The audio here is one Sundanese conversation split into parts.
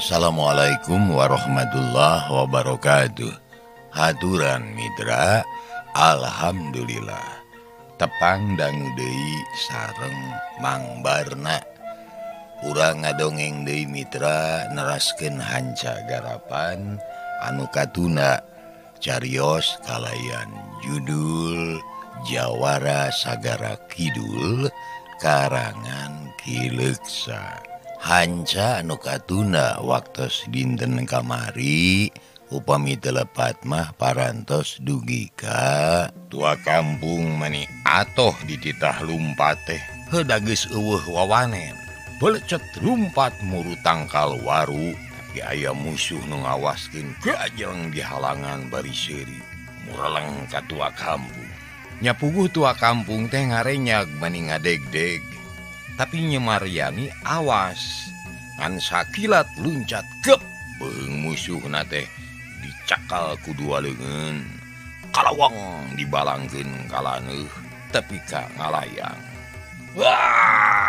Assalamualaikum warahmatullahi wabarakatuh. Haturan mitra, alhamdulillah tepang dangu deui sareng Mang Barna. Urang ngadongeng deui mitra neraskeun hanca garapan anu katuna carios kalayan judul Jawara Sagara Kidul karangan Ki Leuksa. Hanca anu katuna waktos dinten kamari upami teu lepat mah parantos dugi ka tua kampung mani atoh dititah lumpat teh heuda geus eueuh wawanen. Belecet lumpat muru tangkal waru tapi aya musuh nu ngawaskeun gajeng dihalangan bari seuri mureleng ka tua kampung. Nya puguh tua kampung teh ngarenyag mani ngadegdeg. Tapi Nyi Maryani awas ngan sakilat luncat gep beung musuhna teh dicakal ku dua leungeun kalawang dibalangkeun kalaneuh tepi ka ngalayang. Wah!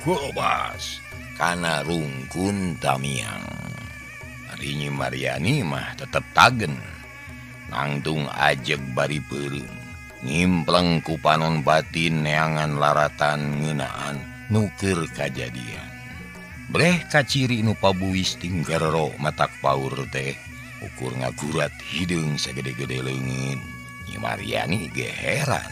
Gobas kana rungkun tamiang. Ari Nyi Maryani mah tetep tagen nangtung ajeg bari peureum. Ngimpleng ku panon batin neangan laratan ngeunaan nuker kajadian. Breh kaciri nu pabuis tinggerro matak paur teh ukur ngagurat hideung sagede-gede leungeun. Nyi Maryani ge heran.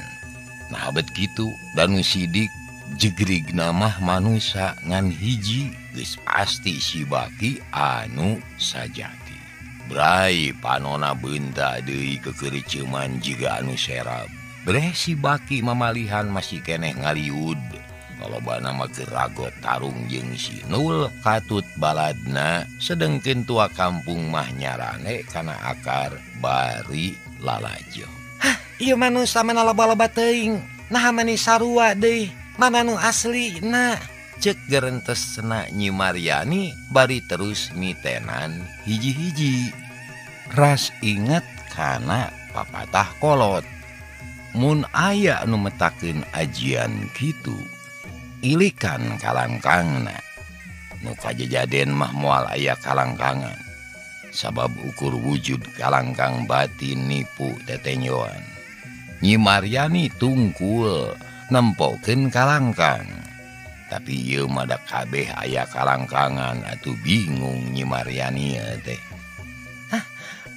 Nah bet kitu dan sidik jegrigna mah manusa ngan hiji geus pasti si Baki anu sajati. Brai panona beunta deui kekeureuceuman jiga anu serab. Breh si Baki mamalihan masih keneh ngaliud. Lolobana mah keur ragot tarung jeung si Nul katut baladna, sedengkeun tua kampung mah nyarane kana akar bari lalajo. Hah, ieu manusa mana loba-loba teuing. Naha mani sarua deui, mana nu aslina? Cek gerentesna Nyi Maryani bari terus nitenan hiji-hiji. Ras inget kana papatah kolot. Mun aya nu metakeun ajian kitu, ilikan kalangkangna. Nu kajajaden mah moal aya kalangkangan. Sabab ukur wujud kalangkang batin nipu tetenyoan. Nyi Maryani tungkul nempokeun kalangkang. Tapi ieu mah da kabeh aya kalangkangan atuh bingung Nyi Maryani teh. Hah,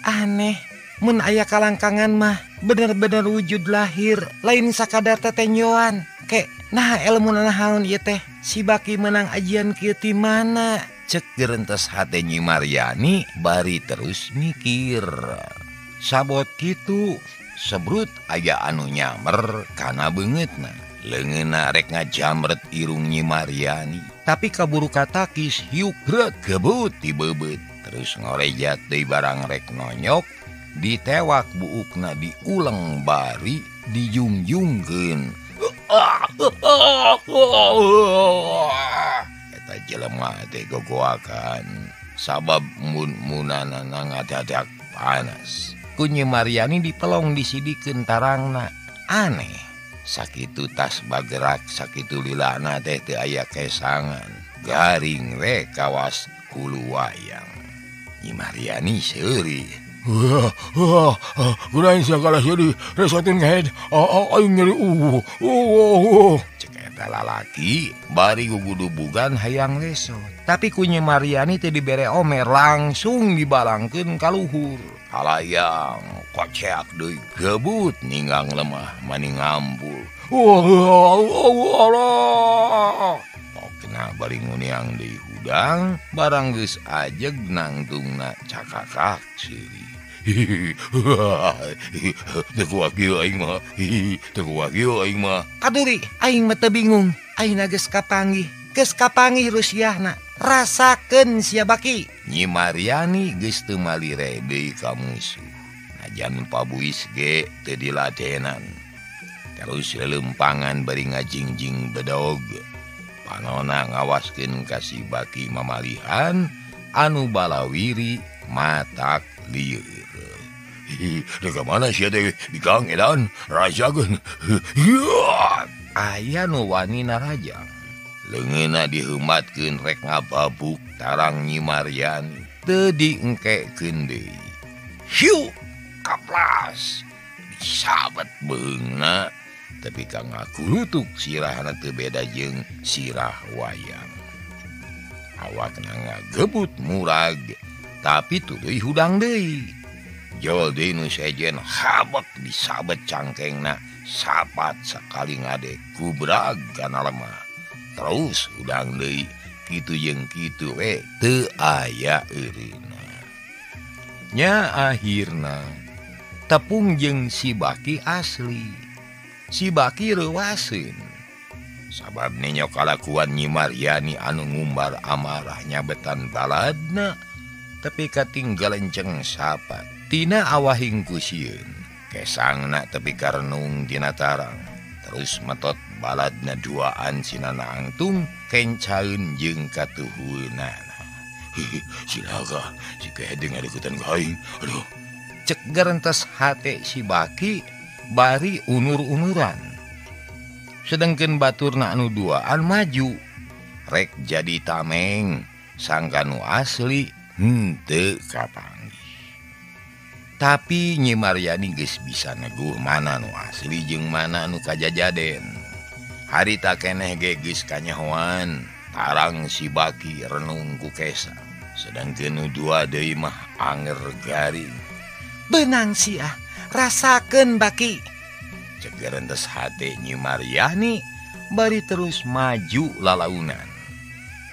aneh. Mun aya kalangkangan mah bener-bener wujud lahir, lain sakadar tetenyoan. Ke, nah ilmu naon ieu teh? Si Baki menang ajian kieu ti mana? Cek gerentes hate Nyi Maryani bari terus mikir. Sabot kitu sebrut aya anu nyamer kana beungeutna. Leungeunna rek ngajamret irung Nyi Maryani, tapi kaburu katakis hiuk greg gebut ti beubeut. Terus ngorejat deui barang rek nonyok, ditewak buukna diuleng bari dijungjungkeun. Eta jelema teh gogoakan sabab mun-munana ngadadak panas. Ku Nyi Maryani dipelong disidikeun tarangna. Aneh. Sakitu tas bagerak sakitu lilana teh teu aya kesangan. Garing we kawas hulu wayang. Nyi Maryani seuri. Wah, gunain segala seuri resotin head. Aing nyeri Cek eta lalaki bari gugudubugan hayang lesot. Tapi ku Nyi Maryani teu dibere omer langsung dibalangkeun ka luhur. Halayang koceak deui gebut ninggang lemah mani ngampul. Wah, pokna bari nguniang deui hudang barang geus ajeg nangtungna cakakak seuri. Teu kuat kieu aing mah, teu kuat kieu aing mah. Kaduri aing mah teu bingung, aing geus kapanggih, geus kapanggih rusiahna. Rasakeun sia Baki. Nyi Maryani geus teu malire deui ka musuh. Najan pabuis ge teu diladenan. Terus lelempangan bari ngajingjing bedog. Panona ngawaskeun ka si Baki mamalihan anu balawiri matak lieur. Rek mana sia teh bikang edan rajakeun. Aya nu wani narajang. Leungeunna diheumatkeun rek ngababuk tarang Nyi Maryani teu diengkekeun deui. Hiu kaplas disabet beungna tapi ka ngakulutuk sirahna teu beda jeung sirah wayang. Awakna ngagebut murag tapi tuluy hudang deui. Jol deui nu sejen habek disabet cangkengna sapat sakali ngadek kubrag kana lemah. Terus hudang deui kitu jeung kitu we teu aya eureuna. Nya akhirna tepung jeung si Baki asli. Si Baki reuaseun. Sabab ninyo kalakuan Nyi Maryani anu ngumbar amarah nyabetan baladna tepi ka tinggal enceng sapat tina awahing ku sieun. Kesangna tepi ka renung dina tarang. Terus metot baladna duaan sina nangtung kencaeun jeung katuhueunana. Silaga si Kehed ngadeuketan ka aing. Aduh. Cek gerentes hate si Baki bari unur-unuran. Sedangkan baturna anu duaan maju rek jadi tameng sangka nu asli henteu kapanggih. Tapi Nyi Maryani geus bisa neguh mana nu asli jeung mana nu kajajaden. Harita keneh ge geus kanyahoan tarang si Baki renung ku kesang. Sedangkeun nu dua deui mah anger garing. Beunang sia, rasakeun Baki. Cek gerentes hate Nyi Maryani bari terus maju lalaunan.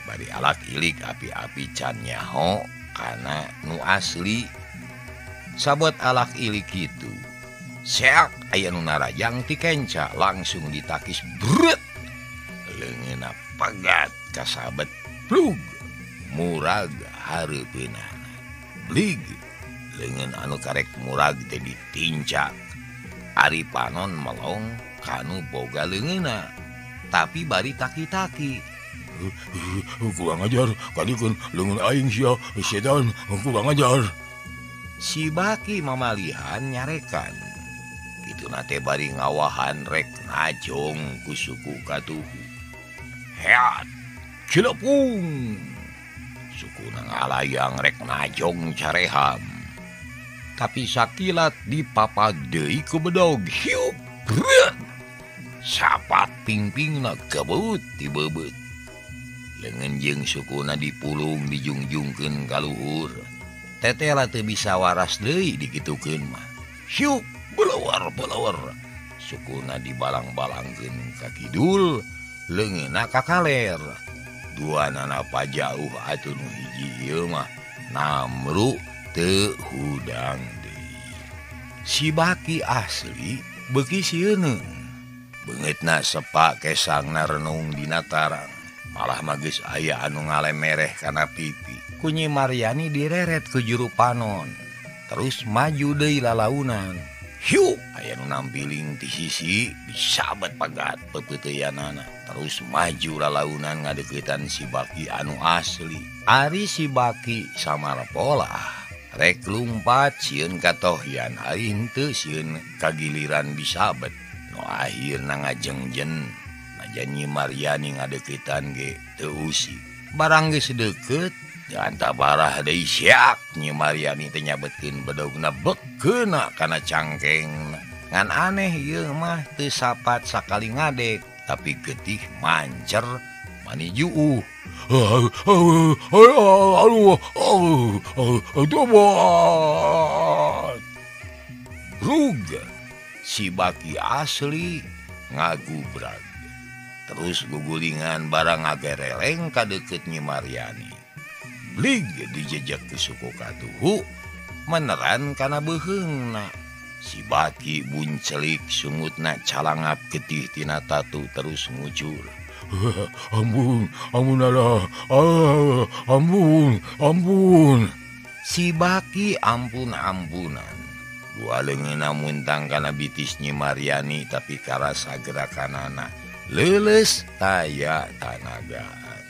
Bari alak ilik api-api can nyaho kana nu asli. Sabot alak ilik kitu seak aya nu narajang ti kenca langsung ditakis brut. Leungeunna pegat kasabet plug murag hareupeunana. Blig leungeun anu karek murag teh ditincak. Ari panon melong kanu boga leungeunna tapi bari taki-taki. Kurang ajar kadikeun leungeun aing sia setan kurang ajar. Si Baki mamalihan nyarekan. Kituna teh bari ngawahan rek najong ku suku katuhu. Heat cilepung. Sukuna ngalayang rek najong careham. Tapi sakilat dipapag deui ku bedog. Hiup breuh. Sapat pingpingna gebut dibebeut. Leungeun jeung sukuna dipulung dijungjungkeun ka luhur. Tetela teu bisa waras deui dikitukeun mah. Hiup belawar-belawar. Sukuna dibalang-balangkeun ka kidul, leungeunna ka kaler. Duanana pajauh atuh nu hiji ieu mah namru teu hudang deui. Si Baki asli beuki sieuneun. Beungeutna sepak kesangna renung dina tarang. Malah mah geus aya anu ngalemereh kana pipi. Ku Nyi Maryani direret ku juru panon. Terus maju deui lalaunan. Hiu aya nu nampiling ti sisi disabet pagat pepeuteyanana. Terus maju lalaunan ngadeuketan si Baki anu asli. Ari si Baki samar polah rek lumpat sieun katohyan ari henteu sieun kagiliran disabet. Nu akhirna ngajengjen najan Nyi Maryani ngadeuketan ge teu usik. Barang geus deukeut janta parah deui siak Nyi Maryani teh nyabetkeun bedogna bekeuna kana cangkeng. Ngan aneh ieu mah teu sapat sakali ngadek tapi getih mancer mani juuh. Rug si Baki asli ngagubrag. Terus gugulingan barang ngagereleng ka deukeut Nyi Maryani. Blig dijejek ku suku katuhu meneran kana beuheungna. Si Baki buncelik sungutna calangap getih tina tatu terus ngucur. Ampun, ampun Allah, ampun, ampun. Si Baki ampun-ampunan. Dua leungeunna muntang kana bitis Nyi Maryani tapi karasa gerakanana leuleus taya tanagaan.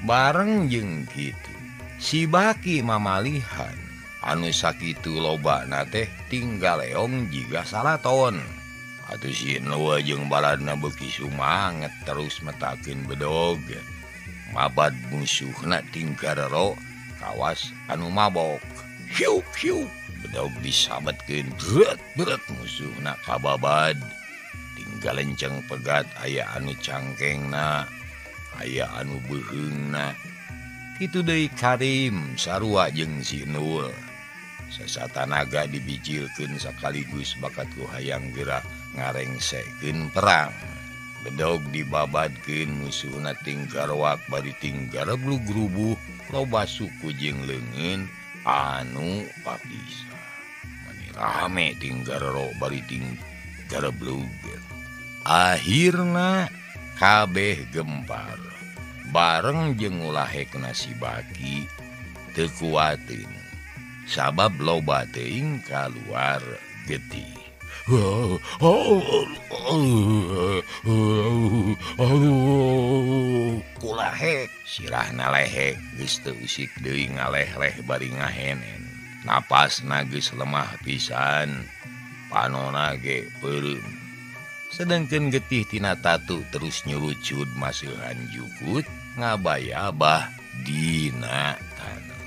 Bareng jeung kitu si Baki mamalihan anu sakitu lobana teh tinggal leong jiga salaton. Atuh si Nua jeung baladna beuki sumanget terus metakeun bedog. Mabad musuhna tingkarero kawas anu mabok. Hiuk hiuk bedog disabetkeun berat berat musuhna kababad. Tinggal lenceng pegat aya anu cangkengna, aya anu beuheungna. Kitu deui Karim sarua jeung si Nul. Sesatanaga dibijilkeun sakaligus bakat ku hayang geura ngarengsekeun perang. Bedog dibabadkeun musuhna tinggarwak bari tinggareblug rubuh loba suku jeung leungeun anu papisah. Mani rame tinggarero bari tinggareblug. Akhirna kabeh gempar. Bareng jeung ngulahekna si Baki teu kuateun. Sabab loba teuing kaluar getih. Kulahek sirahna lehek geus teu usik deui ngaleh-leh bari ngahenen. Napasna geus lemah pisan, panona ge peureum. Sedengkeun getih tina tatu terus nyurucud maseuhan jukut ngabayabah dina taneuh.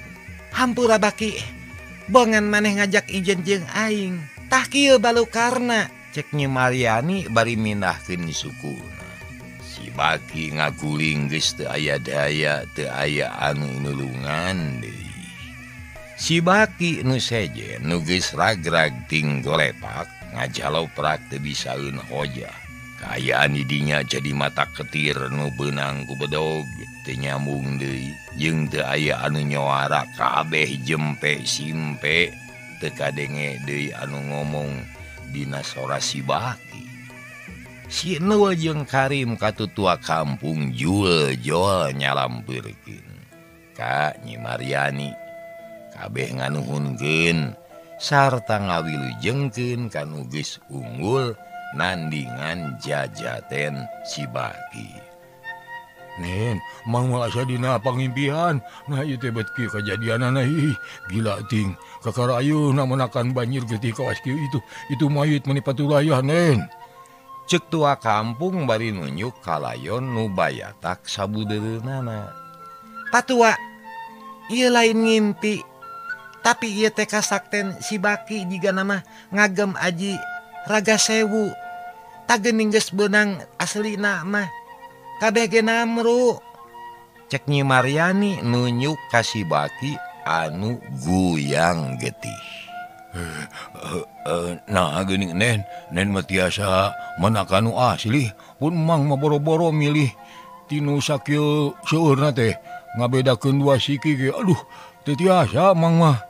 Hampura Baki, bongan maneh ngajak ijen jeung aing. Tah kieu balukarna, cek Nyi Mariani bari mindahkeun sukuna. Si Baki ngaguling geus teu aya daya, teu aya anu nulungan deui. Si Baki nu sejen nu geus ragrag ting golepak ngajaloprak teu bisaeun hojah. Kaayaan di dinya jadi mata ketir nu beunang ku bedog teu nyambung deui jeung teu aya anu nyoara kabeh jempe simpe teu kadenge deui anu ngomong dina sora si Baki. Si Nul jeung Karim katutua kampung jul jol nyalampirkeun ka Nyi Mariani. Kabeh nganuhunkeun sarta ngawilujengkeun ka nu geus unggul nandingan jajaten si Baki. Nen, mang mah asa dina pangimpian. Nah ieu teh bet kieu kajadianana ih, gila ting. Kakara ayeuna menakan banjir getih kawas kieu itu mayit meuni patulayan nen. Ceuk tua kampung bari nunjuk ka layon nu bayatak sabudeureunana. Patua, ieu lain ngimpi. Tapi ieu teh kasakten si Baki jigana mah ngagem aji Raga Sewu. Tagening geus beunang aslina mah. Kabeh ge namru. Cek Nyi Mariani nunjuk ka si Baki anu guyang getih. Nah geuning nen, nen mah tiasa menakan nu asli pun mang mah boro-boro milih tinu sakieu seueurna teh ngabedakeun dua siki ge aduh teu tiasa mang mah.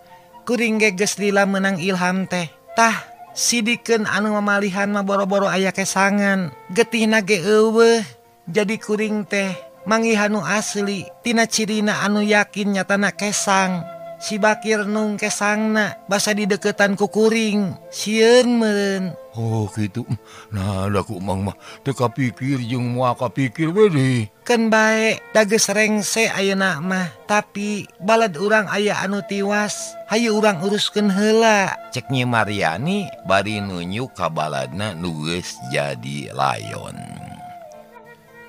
Kuring ge geus lila meunang ilham teh. Tah sidikeun anu mamalihan mah boro-boro aya kesangan, getihna ge eueuh. Jadi kuring teh manggihan nu asli tina cirina anu yakin nyatana kesang. Si Bakir nung kesangna basa dideketan ku kuring sieun meureun. Oh gitu. Nah da ku mang mah teu kapikir jeung moal kapikir we deui. Keun bae da geus rengse ayeuna mah, tapi balad urang aya anu tiwas, hayu urang uruskeun heula. Cek Nyi Mariani bari nunjuk ka baladna nu geus jadi layon.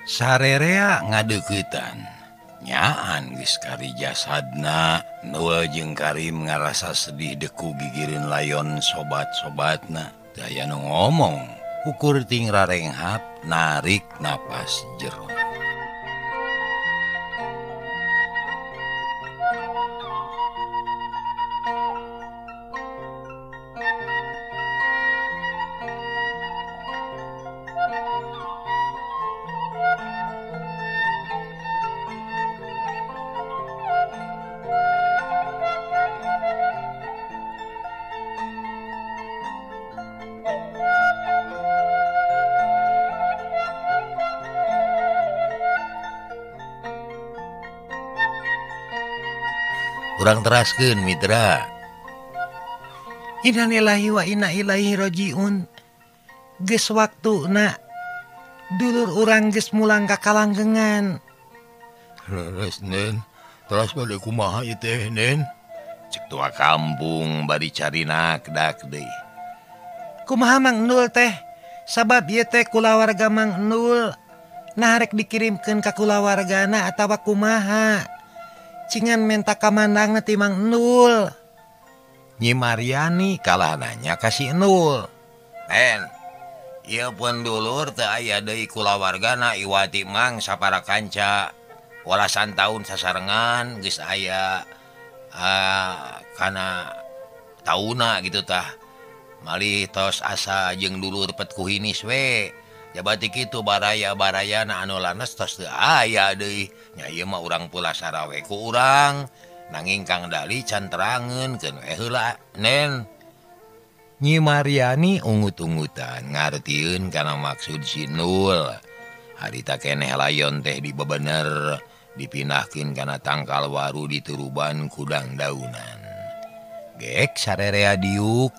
Sarerea ngadeuketan. Nyaan geus kari jasadna. Nul jeung Karim ngarasa sedih deku gigireun layon sobat-sobatna. Teu aya nu ngomong, ukur ting rarenghap narik napas jero. Urang teraskeun mitra. Innalillahi wa inna ilaihi rajiun. Geus waktuna dulur urang geus mulang ka kalanggengan. Leres nen, teras bade kumaha ieu teh nen? Cek tua kampung bari carinak dak deui. Kumaha Mang Nul teh? Sabab ieu teh kulawarga Mang Nul. Nah rek dikirimkeun ka kulawargana atawa kumaha. Cingan menta kamandangna ti Mang Nul. Nyi Maryani kalah nanya ka si Nul. "En, ieu pun dulur teu aya deui kulawargana iwati Mang sapara kanca. Walasan taun sasarengan geus aya kana tauna gitu tah. Malih tos asa jeung dulur pet ku hinis we. Jabati kitu baraya-barayana anu lanes tos teu aya deui. Nya ieu mah urang pulasara we ku urang. Nanging Kang Dali can terangeun keun we heula Nen." Nyi Maryani ungut-ungutan ngartieun kana maksud si Nul. Harita keneh layon teh dibebener dipindahkeun kana tangkal waru dituruban kudang daunan. Gek sarerea diuk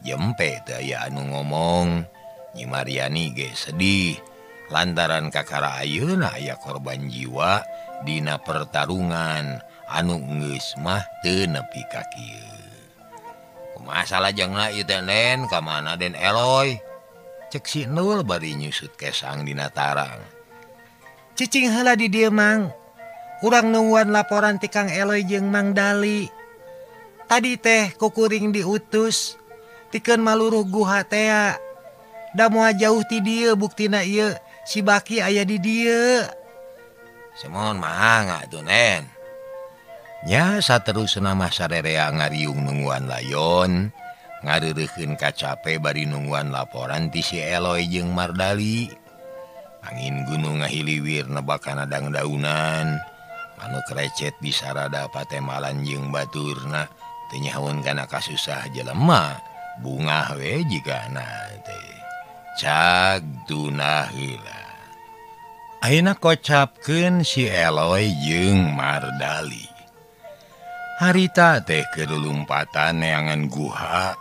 jempe teu aya anu ngomong. Nyi Maryani ge sedih lantaran kakara ayeuna aya korban jiwa dina pertarungan anu geus mah teu nepi ka kieu. "Kumaha salajengna ieu teh Nen, ka mana Den Eloy?" Cek si Nul bari nyusut kesang dina tarang. "Cicing heula di dieu Mang. Urang nungguan laporan ti Kang Eloy jeung Mang Dali. Tadi teh kukuring diutus tikeun maluruh guha tea. Da moal jauh ti dieu buktina ieu si Baki aya di dieu." "Semohon mangga atuh Nen." Nya saterusna mah sarerea ngariung nungguan layon, ngareureuhkeun kacape bari nungguan laporan ti si Eloy jeung Mardali. Angin gunung ngahiliwir nebak kana dangdaunan, manuk recet di sarada patemalan jeung baturna teu nyahoeun kana kasusah jelema, bungah we jigana teh. Cag tunah heula. Ayeuna kocapkeun si Eloy jeung Mardali. Harita teh keur lumpatan neangan guha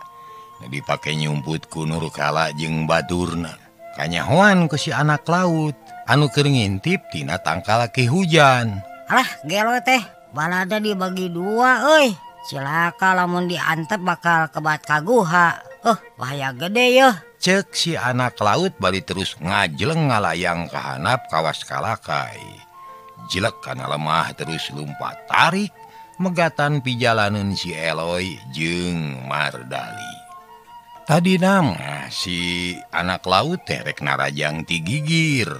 nu dipake nyumput ku Nurkala jeung baturna. Kanyahoan ku si anak laut anu keur ngintip tina tangkal ki hujan. "Alah gelo teh, balada dibagi dua euy. Cilaka lamun diantep bakal kebat ka guha. Bahaya gede yeuh." Cek si anak laut bari terus ngajleng ngalayang ka handap kawas kalakai. Jelek kana lemah terus lumpat tarik megatan pijalaneun si Eloy jeung Mardali. Tadi nama si anak laut teh rek narajang ti gigir.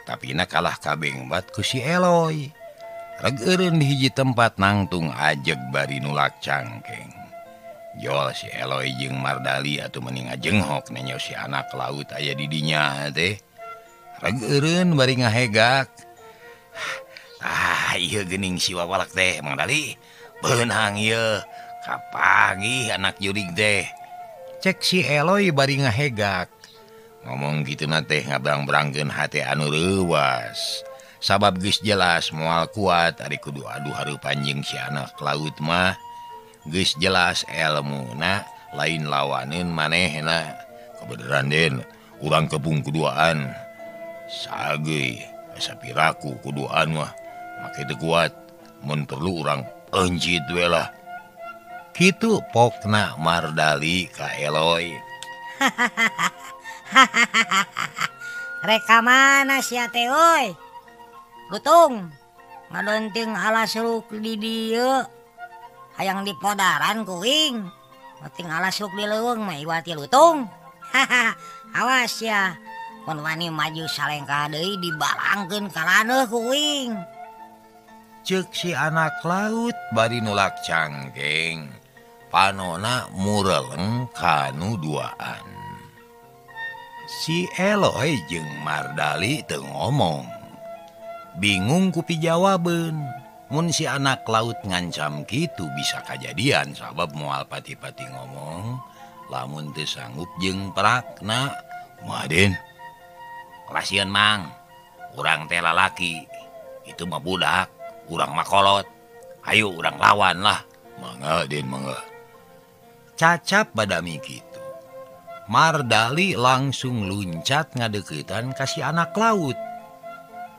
Tapi na kalah kabengbat ku si Eloy. Reg eureun di hiji tempat nangtung ajeg bari nulak cangkeng. Jol si Eloy jeung Mardali atuh mending ngajenghok nenyo si anak laut aya di dinya teh. Reg eureun bari ngahegak. "Ah, ieu geuning si wawalak teh, Mang Dali. Beunang ieu, kapanggih anak jurig teh." Cek si Eloy bari ngahegak. Ngomong kitu na teh ngabrang-brangkeun hate anu reuwas. Sabab geus jelas moal kuat ari kudu adu hareupan jeung si anak laut mah. Geus jelas elmuna lain lawaneun manehna. "Kebeneran Den, urang kepung kuduaan. Sageuy asa piraku kuduaan mah. Make teu kuat, mun perlu urang pencit we lah." Kitu pokna Mardali ka Eloy. "Rek ka mana sia teh euy? Lutung ngadonting alas ruk di dieu. Hayang dipodaran kuing. Penting alas ruk di leuweung mah iwati lutung. Awas ya, mun wani maju salengkah deui dibalangkeun ka laneuh kuing." Cek si anak laut bari nulak cangkeng. Panona mureleng kanu duaan. Si Eloy jeung Mardali teu ngomong. Bingung ku pijawabeun. Mun si anak laut ngancam kitu bisa kajadian sabab moal pati-pati ngomong lamun teu sanggup jeung prakna. "Kumaha Den?" "Kelasieun Mang, urang teh lalaki, itu mah budak, urang mah kolot. Ayo urang lawan lah." "Mangga Den, mangga." Cacap badami kitu. Mardali langsung luncat ngadeuketan ka si anak laut.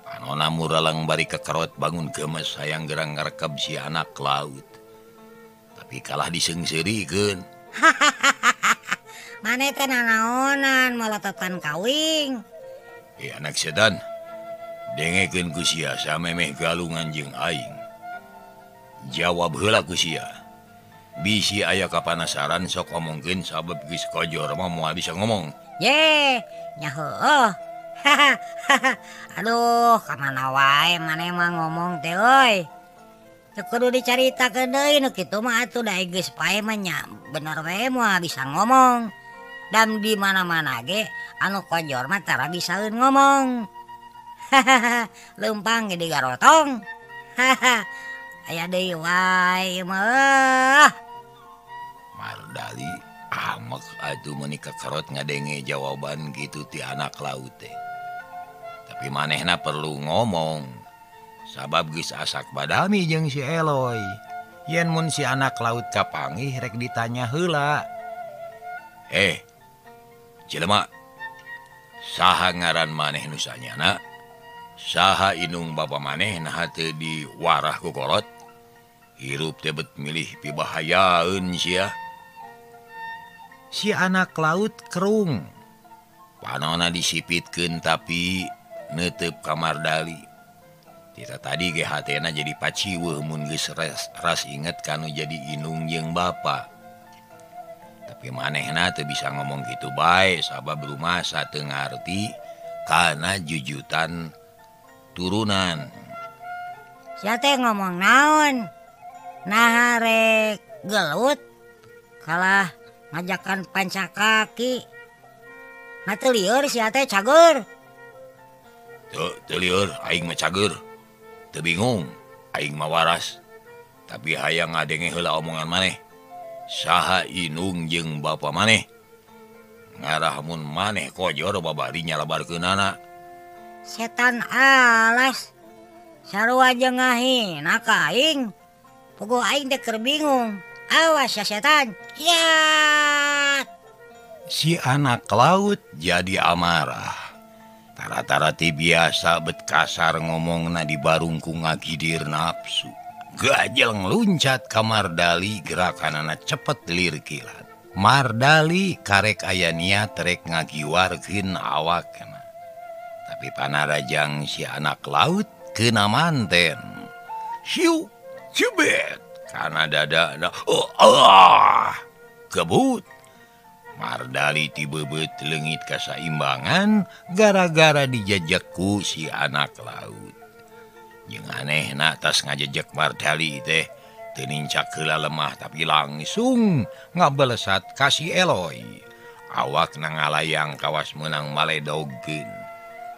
Panona mureleng bari kekerot bangun gemes hayang gerang ngarekeb si anak laut. Tapi kalah diseungseurikeun. Maneh teh nanaonan molototan ka uing. Anak setan, dengekeun ku sia samemeh galungan jeung aing. Jawab heula ku sia. Bisi aya kapanasaran sok omongkeun sabab geus kojor mah moal bisa ngomong. Ye, nya heueuh. Aduh, ka mana wae maneh mah ngomong teh euy. Teu kudu dicaritakeun deui nu kitu mah atuh da geus pae mah nya bener we moal bisa ngomong. Dam di mana-mana ge anu kojor mah tara bisaeun ngomong. Leumpang ge digarotong. Aya deui wae mah. Mardali amek atuh meuni kekerot ngadenge jawaban gitu ti anak laut teh. Tapi manehna perlu ngomong. Sabab geus asak badami jeung si Eloy. Yen mun si anak laut kapanggih rek ditanya heula. Jelema, saha ngaran maneh nu sanyana? Saha inung bapa maneh naha teu diwarah ku kolot? Hirup teh bet milih pibahayaeun sia. Si anak laut kerung. Panona disipitkeun tapi neuteup ka Mardali. Tita tadi ge hatena jadi paciweuh mun geus ras inget kanu jadi inung jeung bapa. Tapi manehna teu bisa ngomong kitu bae sabab rumasa teu ngarti kana jujutan turunan. Sia teh ngomong naon? Nah rek gelut kalah ngajakan pancakaki. Nah teu lieur sia teh cager. Teu lieur aing mah cager. Teu bingung aing mah waras. Tapi hayang ngadenge heula omongan maneh. Saha inung jeung bapa maneh? Ngarah mun maneh kojor babari nyalabarkeunana. Setan alas. Sarua jeung ngahina ka aing. Puguh aing teh keur bingung. Awas ya setan. Hiat. Si anak laut jadi amarah. Tara-tara ti biasa bet kasar ngomongna di barungku ngagidir nafsu. Gajel ngeluncat ka Mardali gerakanana cepet lir kilat. Mardali karek aya niat rek ngagiwarkeun awakna. Tapi panarajang si anak laut kena manten. Hiu, cubet kana dadana. Oh, ah, kebut. Mardali tibebeut leungit kasaimbangan gara-gara dijejekku si anak laut. Jeung anehna tas ngajejek Mardali teh teu nincak heula lemah tapi langsung ngabelesat ka si Eloy. Awakna ngalayang kawas meunang maledogkeun.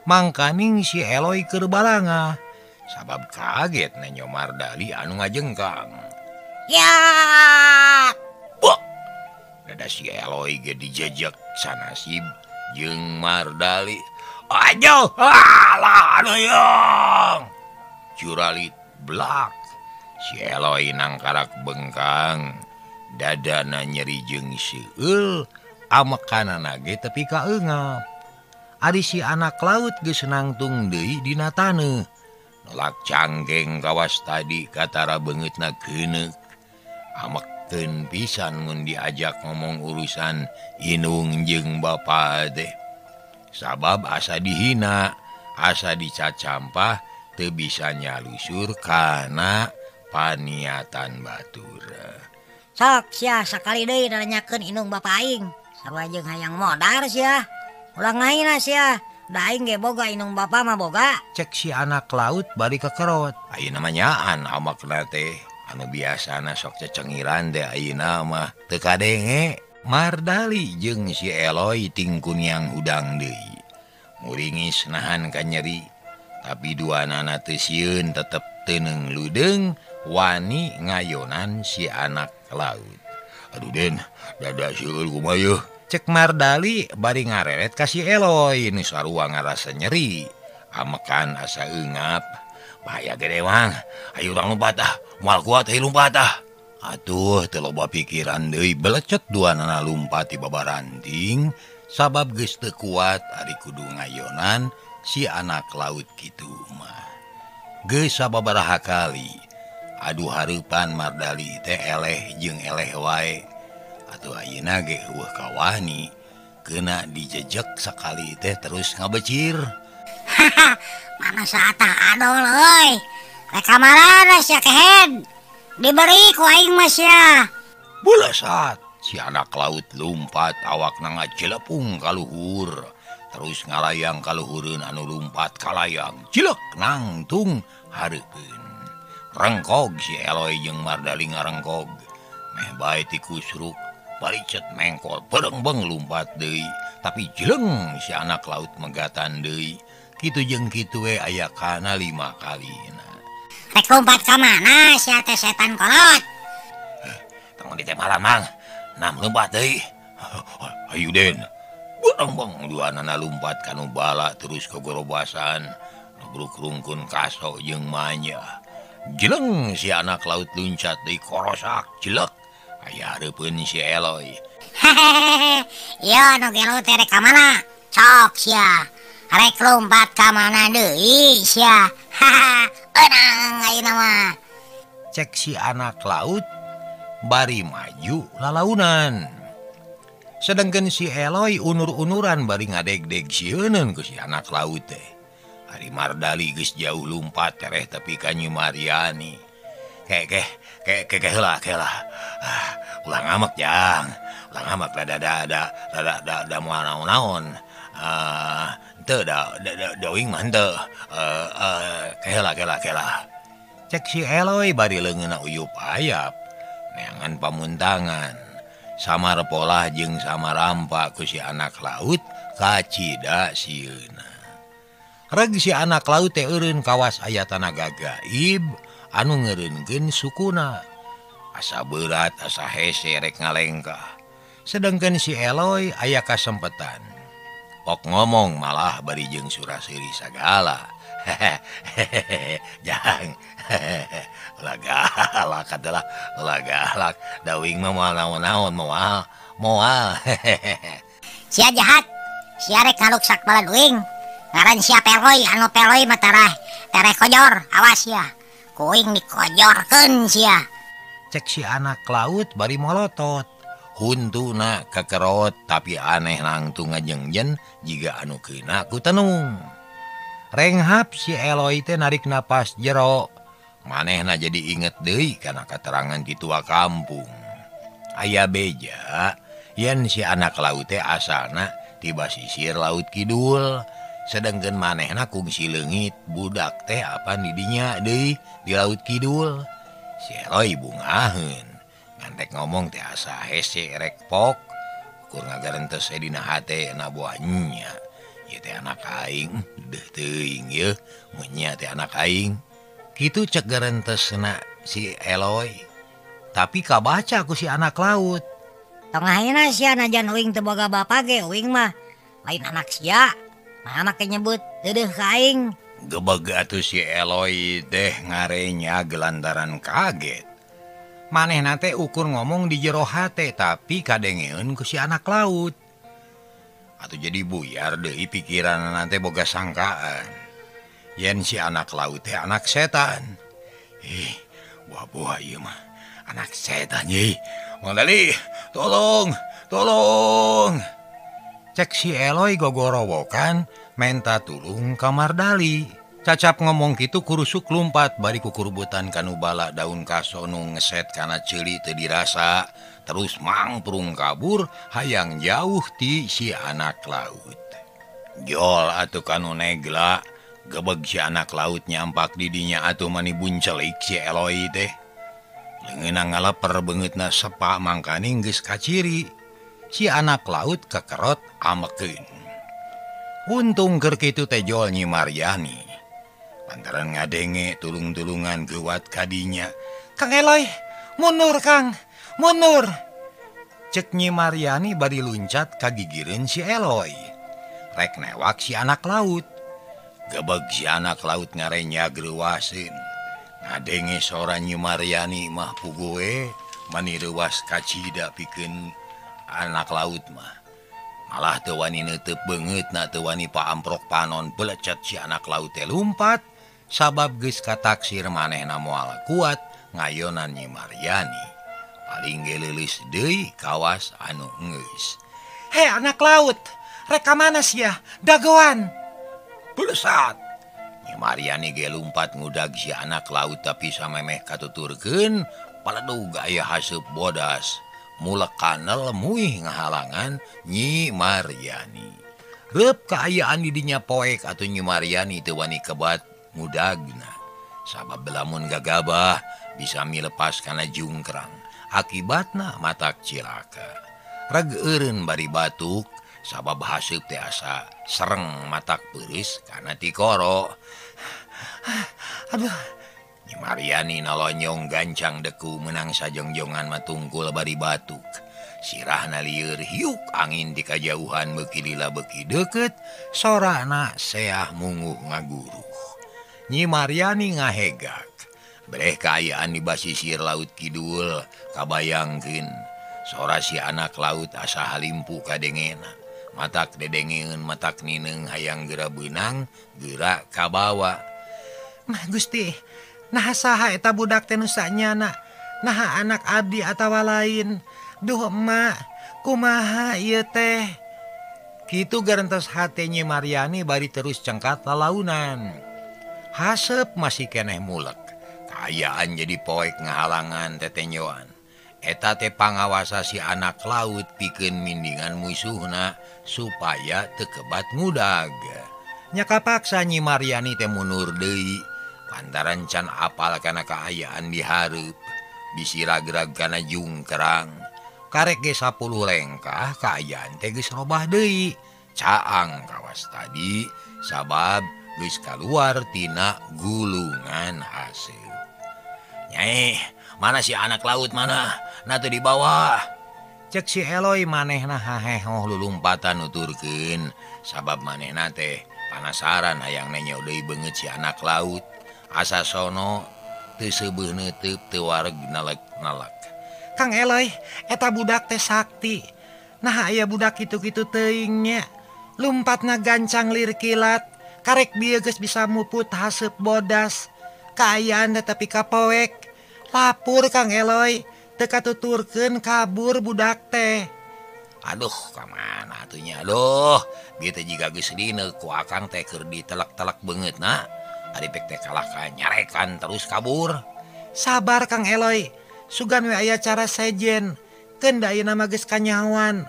Mangkaning si Eloy keur balangah sabab kaget nenyo Mardali anu ngajengkang. Ya. Bok. Dada si Eloy ge dijejek sanasib jeung Mardali. Aduh, alah aduh. Curalit blak. Si Eloy nangkarak bengkang, dadana nyeri jeung seueul, amekanana ge tepi ka eungap. Ari si anak laut geus nangtung deui dina taneuh. Nolak cangkeng kawas tadi katara beungeutna geuneuk. Amekeun pisan mun diajak ngomong urusan inung jeung bapa teh. Sabab asa dihina, asa dicacampah, teu bisa nyalusur kana paniatan batur. Sok sia sakali deui nanyakeun inung bapa aing. Sarua jeung hayang modar sia. Ulah ngahina sia. Da aing ge boga inung bapa mah boga. Cek si anak laut bari kekerot. Ayeuna mah nyaan amakna teh. Anu biasana sok cecengiran teh ayeuna mah teu kadenge. Mardali jeung si Eloy tingkun yang hudang deui. Muringis nahan ka nyeri. Tapi dua nana teu sieun tetep teu ludeung wani ngayonan si anak laut. Aduh Den, dada sieun kumaha yeuh. Cek Mardali bari ngareret ka si Eloy nu sarua ngarasa nyeri. Amekan asa eungap. Bahaya gede mang. Ayo urang lompat ah. Moal kuat ayo lompat ah. Atuh teu loba pikiran deui belecet dua nana lumpat ti babaranting sabab geus teu kuat ari kudu ngayonan si anak laut kitu mah. Geus sababaraha kali aduh hareupan Mardali teh eleh jeung eleh wae. Atuh ayeuna ge eueuh kawani Kena dijejek sekali teh terus ngabecir. Haha, mana saatah adol euy. Rek ka marana sia kehed. Diberi ku aing mah sia. Bulesat si anak laut lumpat awakna ngacilepung ka luhur. Terus ngalayang ka luhureun anu lumpat kalayang cilek nangtung hareupeun. Rengkog si Eloy jeung Mardali ngarengkog. Meh bae ti kusruk baricet mengkol berengbeng lumpat deui, tapi jeleng si anak laut megatan deui. Kitu jeung kitu we aya kana 5 kalina. Rek lompat ka mana sia teh setan kolot? Tong di teh malamang, nam lompat deui. Ayu Den. Berengbeng duanana lumpat kanu bala terus kegorobasan. Nubruk rungkun kaso jeung manya. Jeleng si anak laut luncat deui korosak jelek. Aya hareupeun si Eloy. Hehehe, ieu nu gelo teh rek ka mana? Cok sia. Rek lompat ka mana deui sia. Haha, eunang ayeuna mah. Cek si anak laut bari maju lalaunan. Sedangkan si Eloy unur-unuran bari ngadegdeg sieuneun ku si anak laut teh. Ari Mardali geus jauh lumpat tereh tepi ka Nyi Mariani. Kek kek heula heula. Ah, ulah ngamek jang. Ulah ngamek da da da da da da moal naon-naon. Ah, teu da da uing mah henteu. Heula heula heula. Cek si Eloy bari leungeunna uyup ayap. Neangan pamuntangan. Samar polah jeung samarampa ku si anak laut kacida sieuna. Reg si anak laut teh eureun kawas aya tanaga gaib anu ngeureunkeun sukuna. Asa berat asa hese rek ngalengkah. Sedangkan si Eloy aya kasempetan. Pok ngomong malah bari jeung suraseri sagala. Hehehe, jang. Ulah galak adalah ulah galak. Da uing mah moal naon-naon moal moal. Hehehe. Sia jahat. Sia rek ngaluksak balad uing. Ngaran sia Peloy, anu Peloy mah tarah tereh kojor, awas sia. Ku uing dikojorkeun sia. Cek si anak laut bari molotot. Huntuna kekerot tapi aneh nangtung ngajengjen jiga anu keuna ku tenung. Renghap si Eloy teh narik napas jero. Manehna jadi inget deui kana katerangan ti tua kampung. Aya beja yen si anak laut teh asalna ti basisir laut kidul. Sedangkan manehna kungsi leungit budak teh apan di dinya deui di laut kidul. Si Eloy bungaheun. Ngantek ngomong teh asa hese rek pok. Ukur ngagarentes dina hate na buah nya. Ieu teh anak aing, deuh teuing yeuh, mun nya teh anak aing. Kitu cek garentesna si Eloy. Tapi kabaca ku si anak laut. Tongahina sia najan uing teu boga bapa ge uing mah lain anak sia. Nah make nyebut deudeuh ka aing. Gebeg atuh si Eloy teh ngarenya gelantaran kaget. Manehna teh ukur ngomong di jero hate tapi kadengeun ku si anak laut. Atuh jadi buyar deui pikiranna teh boga sangkaan. Yen si anak laut teh anak setan. Ih, buah-buah ieu mah anak setan ye. Mang Dali, tolong, tolong. Cek si Eloy gogorowokan menta tulung ka Mardali. Cacap ngomong kitu kurusuk lumpat bari kukurubutan kanu bala daun kaso nu ngeset kana ceuli teu dirasa. Terus mangprung kabur hayang jauh ti si anak laut. Jol atuh kanu negla gebeg si anak laut nyampak didinya atuh mani buncelik si Eloy teh. Leungeunna ngaleper beungeutna sepa mangkaning geus kaciri. Si anak laut kekerot amekeun. Untung keur kitu teh jol Nyi Mariani. Lantaran ngadenge tulung-tulungan geuwat kadinya. Kang Eloy, mundur Kang, mundur. Cek Nyi Mariani bari luncat kagigireun si Eloy. Rek newak si anak laut. Gebeg si anak laut ngarenya greuwaseun. Ngadenge sora Nyi Mariani mah puguh mani reuwas kacida pikeun anak laut mah. Malah teu wani neuteub beungeutna teu wani paamprok panon belecet si anak laut teh lumpat. Sabab geus kataksir manehna moal kuat ngayonan Nyi Mariani. Paling ge leuleus deui kawas anu geus. He anak laut, rek ka mana sia? Dagoan. Belesat. Nyi Maryani ge lumpat ngudag si anak laut tapi samemeh katuturkeun paledug aya haseup bodas. Mulek kanel muih ngahalangan Nyi Maryani. Reup kaayaan di dinya poek atuh Nyi Maryani teu wani kebat ngudagna. Sabab lamun gagabah bisa milepas kana jungkrang. Akibatna matak cilaka. Reg eureun bari batuk sabab haseup teh asa sereng matak peuris kana tikoro. Aduh. Nyi Maryani nalonyong gancang deku menang sajongjongan matungkul bari batuk. Sirahna lieur hiuk angin di kajauhan beuki lila beuki deukeut, sorana seah munguh ngaguruh. Nyi Maryani ngahegak. Breh kaayaan di basisir laut kidul kabayangkeun sora si anak laut asa halimpu kadengena. Matak dedengeun matak nineung hayang geura beunang geura kabawa. Mah Gusti, nah saha eta budak teh nu sanyana? Naha anak abdi atawa lain? Duh emak, kumaha ieu teh? Kitu garantos hate Nyi Maryani bari terus cengkat lalaunan. Haseup masih keneh mulek. Kaayaan jadi poek ngahalangan tetenyoan. Eta teh pangawasa si anak laut pikeun mindingan musuhna supaya teu kebat ngudag. Nya kapaksa Nyi Maryani teh mundur deui. Lantaran can apal kana kaayaan dihareup, bisi ragrag kana jungkrang. Karek ge 10 lengkah kaayaan teh geus robah deui. Caang kawas tadi sabab geus kaluar tina gulungan hasil. Nyai, mana si anak laut mana? Nah teu dibawa. Cek si Eloy manehna hahehoh lulumpatan nuturkeun sabab manehna teh panasaran hayang nenyo deui beungeut si anak laut. Asa sono teu seubeuh neuteub teu wareg nalek-nalek. Kang Eloy, eta budak teh sakti. Nah aya budak kitu-kitu teuing nya. Lumpatna gancang lir kilat, karek bieu geus bisa muput haseup bodas. Kaayaan teh tapi kapoek. Lapur Kang Eloy, teu katuturkeun kabur budak teh. Aduh, ka mana atuh nya? Aduh, bieu teh jiga geus dineuk ku akang teh keur ditelek-telek beungeutna. Ari pek teh kalah ka nyarekan terus kabur. Sabar Kang Eloy, sugan we aya cara sejen. Keun da ayeuna mah geus kanyahoan.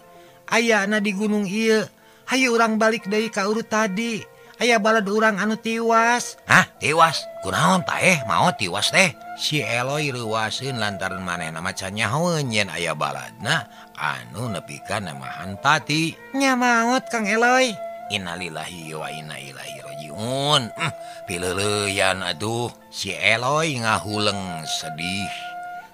Ayana di gunung ieu. Hayu urang balik deui ka urut tadi. Aya balad urang anu tiwas. Hah, tiwas? Kunaon taeh maot tiwas teh? Si Eloy reuwaseun lantaran manehna mah can nyahoeun yen aya baladna anu nepi ka namahan pati. Nya maot Kang Eloy. Innalillahi wa inna ilaihi rajiun. Pileuleyan atuh. Si Eloy ngahuleng sedih.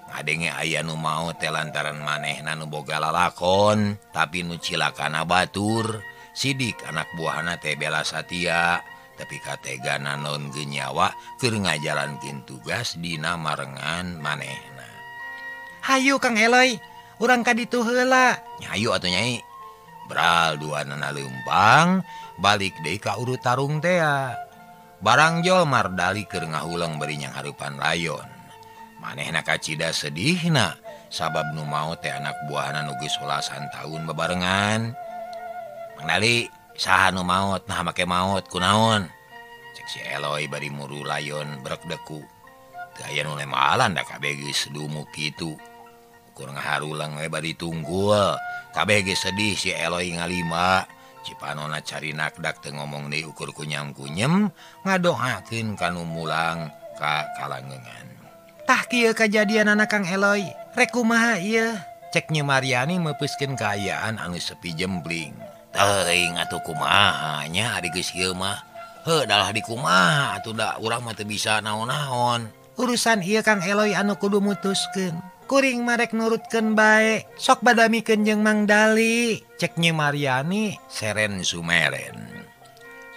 Ngadenge aya nu maot teh lantaran manehna nu boga lalakon, tapi nu cilakana batur. Sidik anak buahna teh bela satia, tapi katega nanon genyawa keur ngajalankeun tugas dina marengan manehna. Hayu Kang Eloy, urang ka ditu heula. Hayu atuh Nyai. Bral duanana leumpang balik deui ka urut tarung tea. Barangjol Mardali keur ngahuleng bari nyanghareupan layon. Manehna kacida sedihna sabab nu maot teh anak buahna nu geus welasan taun bebarengan. Mang Dali, saha nu maot? Nah make maot kunaon? Cek si Eloy bari muru layon brek deku. Teu aya nu lemalan da kabeh geus dumuk kitu. Ukur ngaharuleng we bari tunggul. Kabeh geus sedih si Eloy ngalima. Cipanona carinak dak teu ngomong deui ukur kunyam-kunyem ngadoakeun ka nu mulang ka kalangeungan. Tah kieu kajadianana Kang Eloy, rek kumaha ieu? Cek Nyi Maryani meupeuskeun kaayaan anu sepi jempling. Teuing atuh kumaha nya ari geus ieu mah. Heuh dalah di kumaha atuh da urang mah teu bisa naon-naon. Urusan ieu Kang Eloy anu kudu mutuskeun. Kuring mah rek nurutkeun bae, sok badamikeun jeung Mang Dali. Cek Nyi Maryani seren sumeren.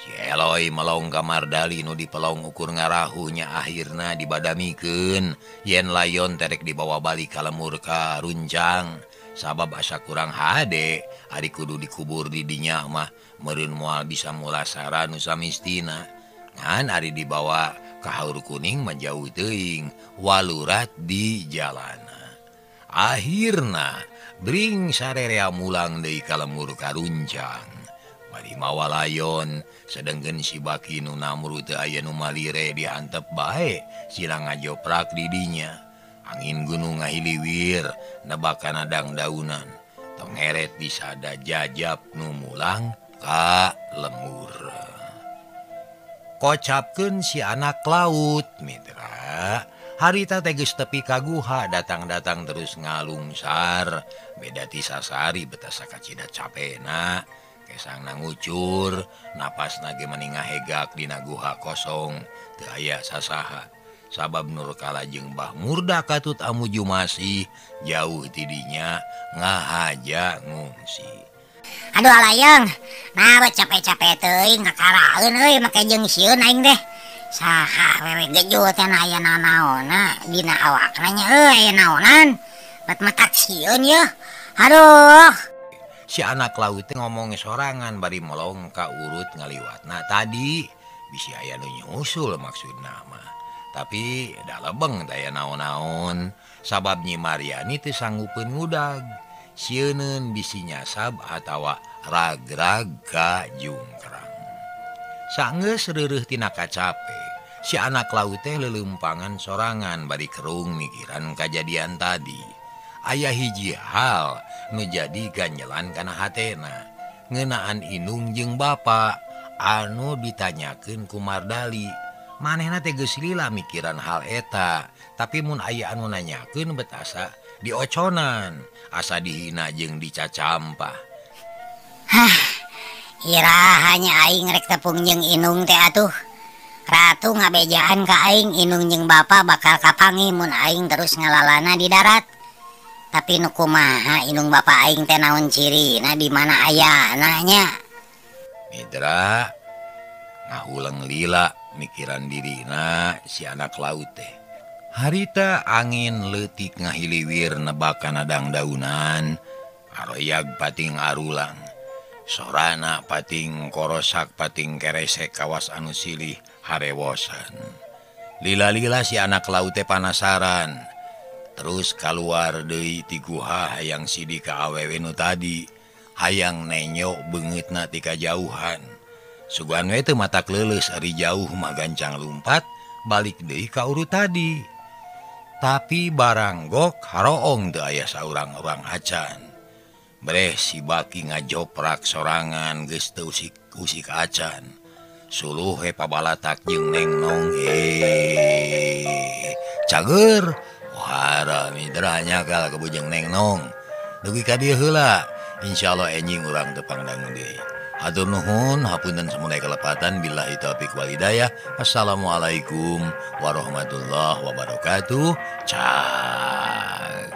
Si Eloy melong ka Mardali nu dipelong ukur ngarahunya akhirna dibadamikeun yen layon terek dibawa balik ka lemur ka runcang. Sabab asa kurang hade ari kudu dikubur di dinya mah meureun moal bisa mulasara nu samistina. Ngan ari dibawa ka Haur Kuning mah jauh teuing walurat di jalana. Akhirna Bring sarerea mulang deui ka lemur karuncang. Bari mawa layon sedengkeun si Baki nu namru teu aya nu malire diantep bae sila ngajoprak di dinya. Angin gunung ngahiliwir nebakan dang daunan. Tongeret disada jajab nu mulang ka lemur. Kocapkeun si anak laut mitra. Harita teh geus tepi ka guha datang-datang terus ngalungsar. Beda ti sasari betasa kacida capena. Kesangna ngucur, napasna ge mani ngahegak dina guha kosong teu aya sasaha. Sabab Nurkala jeung Mbah Murda katut amu Jumasih jauh tidinya ngahaja ngungsi. Aduh alayang, nah capek-capek teuing ngakaraeun euy make jeung sieun aing teh. Saha wewe gejo teh aya nanaonna dina awakna nya euy aya naonan. Bet matak sieun yeuh. Aduh. Si anak laut teh ngomong sorangan bari melong ka urut ngaliwatna tadi. Bisi aya nu nyusul maksudna mah. Tapi da lebeng teh aya naon-naon sabab Nyi Maryani teu sanggupeun ngudag. Sieuneun bisi nyasab atawa ragrag ka jungkrang. Sanggeus reureuh tina kacape, si anak laut teh leuleumpangan sorangan bari kerung mikiran kajadian tadi. Aya hiji hal nu jadi ganjelan kana hatena, ngeunaan indung jeung bapa anu ditanyakeun ku Mardali. Manehna teh geus lila mikiran hal eta, tapi mun aya anu nanyakeun bet asa dioconan, asa dihina jeung dicacampah. Hah, iraha nya aing rek tepung jeung indung teh atuh. Ratu ngabejaan ka aing indung jeung bapa bakal kapangi mun aing terus ngalalana di darat. Tapi nu kumaha indung bapa aing teh naon cirina di mana ayana nya? Mitra ngahuleng lila mikiran dirina si anak laut teh. Harita angin leutik ngahiliwir nebakan dang daunan, aroyag pating arulang, sorana pating korosak pating keresek kawas anu silih harewosan. Lila-lila si anak laut teh panasaran, terus kaluar deui ti guha hayang sidi ka awewe nu tadi, hayang nenyok beungeutna ti kajauhan. Sugan we teu matak leuleus ari jauh mah gancang lumpat balik deui ka urut tadi. Tapi baranggok haroong teu aya saurang-urang acan. Breh si Baki ngajoprak sorangan geus teu usik-usik acan. Suluh he pabalatak jeung Neng Nong cager. Wah, mitra nyakal kebujeng Neng Nong. Dugi ka dieu heula. Insyaallah enjing urang teu pangdangun deui. Hatur nuhun, hapunten samudaya kelepatan, billahi taufiq wal hidayah. Assalamualaikum warahmatullahi wabarakatuh. Cag.